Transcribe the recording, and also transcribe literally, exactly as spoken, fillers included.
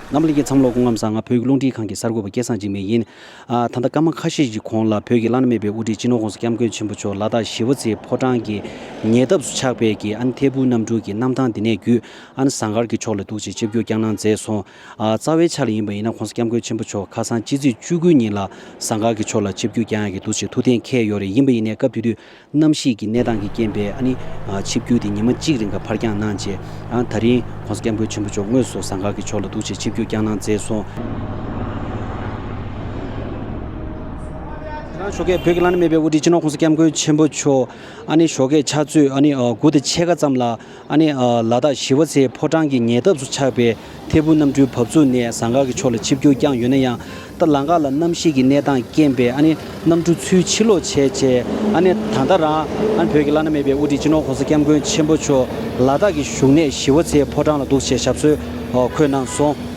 རྣམ་པ་ལྷན་རྒྱས་ཚང་མ་ལ་སྐུ་ཁམས་བཟང་། ང་བོད་ཀྱི་རླུང་འཕྲིན་ཁང་གི་གསར་འགོད་པ་སྐལ་བཟང་འཇིགས་མེད་ཡིན། ཨ། ད་ལྟ་སྐར་མ་ཁ་ཤས་ཀྱི་གོང་ལ་བོད་ཀྱི་བླ་ན་མེད་པའི་དབུ་ཁྲིད་སྤྱི་ནོར་༸གོང་ས་༸སྐྱབས་མགོན་ཆེན་པོ་མཆོག་ལ་དྭགས་ཞི་བ་འཚོའི་ཕོ་བྲང་གི་ཉེ་འདབས་སུ་ཆགས་པའི་གི་ཨ་ནི་ཐད་འཕུར་གནམ་གྲུ་གི་གནམ་ཐང་འདི་ནས་བརྒྱུད། ཨ་ནི་ཟངས་དཀར་གྱི་ཕྱོགས་ལ་འདུག་སེ་ཆིབས་བསྒྱུར་བསྐྱངས་གནང་མཛད་སོང་། ཨ། རྩ་བའི་ཆ་ལ་ཡིན་པ་ཡིན་ན་༸གོང་ས་༸སྐྱབས་མགོན་ཆེན་པོ་མཆོག་ཁ་སང་ཕྱི་ཚེས་བཅུ་དགུ་ཉིན་ལ་ཟངས་དཀར་གྱི་ཕྱོགས་ལ་ཆིབས་བསྒྱུར་བསྐྱངས་ཡག་གི་འདུག་སེ་ཐུགས་གཏན་འཁེལ་ཡོད་རེད། ཡིན་པ་ཡིན་ནའི་སྐབས་དེ་དུས་གནམ་གཤིས་ཀྱི་གནས་སྟངས་ཀྱི་རྐྱེན་པས་ཨ་ནི། ཨ། ཆིབས་བསྒྱུར་དེ་ཉི་མ་གཅིག་རིང་ག་ཕར་འགྱངས་གནང་རྗེས། ཨ། ད་རིང་༸གོང་ས་༸སྐྱབས་མགོན་ཆེན་པོ་མཆོག་དངོས་སུ་ཟངས་དཀར་གྱི་ཕྱོགས་ལ་འདུག་སེ་ཆིབས་བསྒྱུར་བསྐྱངས་གནང་མཛད་སོང་། ད་ཞོགས་ཀས་བོད་ཀྱི་བླ་ན་མེད་པའི་དབུ་ཁྲིད་སྤྱི་ནོར་༸གོང་ས་༸སྐྱབས་མགོན་ཆེན་པོ་མཆོག་ཨ་ནི་ཞོགས་ཀས་ཕྱག་ཚོད་ཨ་ནི། ཨ། དགུ་དང་ཕྱེད་ཀ་ཙམ་ལ་ཨ་ནི། ཨ། ལ་དྭགས་ཞི་བ་འཚོའི་ཕོ་བྲང་གི་ཉེ་འདབས་སུ་ཆགས་པའི་ཐད་འཕུར་གནམ་གྲུའི་བབས་ཚུགས་ནས་ཟངས་དཀར་གྱི་ཕྱོགས་ལ་ཆིབས་བསྒྱུར་བསྐྱངས་ཡོད་ན་ཡང་། ད་ལམ་ཁ་ལ་གནམ་གཤིས་ཀྱི་གནས་སྟངས་རྐྱེན་པས་ཨ་ནི་གནམ་གྲུ་ཚུར་ཕྱིར་ལོག་བྱས་རྗེས། ཨ་ནི་ད་ལྟ་རང་ཨ་ནི་བོད་ཀྱི་བླ་ན་མེད་པའི་དབུ་ཁྲིད་སྤྱི་ནོར་༸གོང་ས་༸སྐྱབས་མགོན་ཆེན་པོ་མཆོག་ལ་དྭགས་ཀྱི་བཞུགས་གནས་ཞི་བ་འཚོའི་ཕོ་བྲང་ལ་འདུག་སེ་ཞབས་སོར་འཁོད་གནང་སོང་།